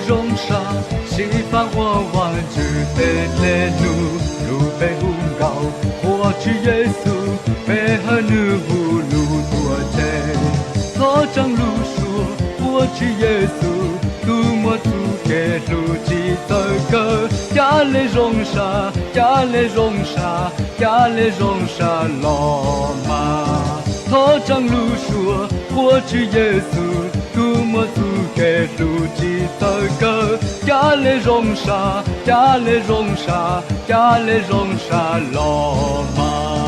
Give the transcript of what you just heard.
Zoo sab, xyiv fab ua Vaajtswv tej dlej num, lug peb hu nkaus Qhua Tswv Yexus, peb hawb nwg hu lug tuam tsev. Thov tsaang lug suav Qhua Tswv Yexus, tug muaj txuj kev hlub tsi txawj kawg. Ca le zoo sab, ca le zoo sab, ca le zoo sab los mas. Thov tsaang lug suav Qhua Tswv Yexus, tug muaj txuj kev hlub tsi txawj kawg. Ca le zoo sab, ca le zoo sab, ca le zoo sab los mas.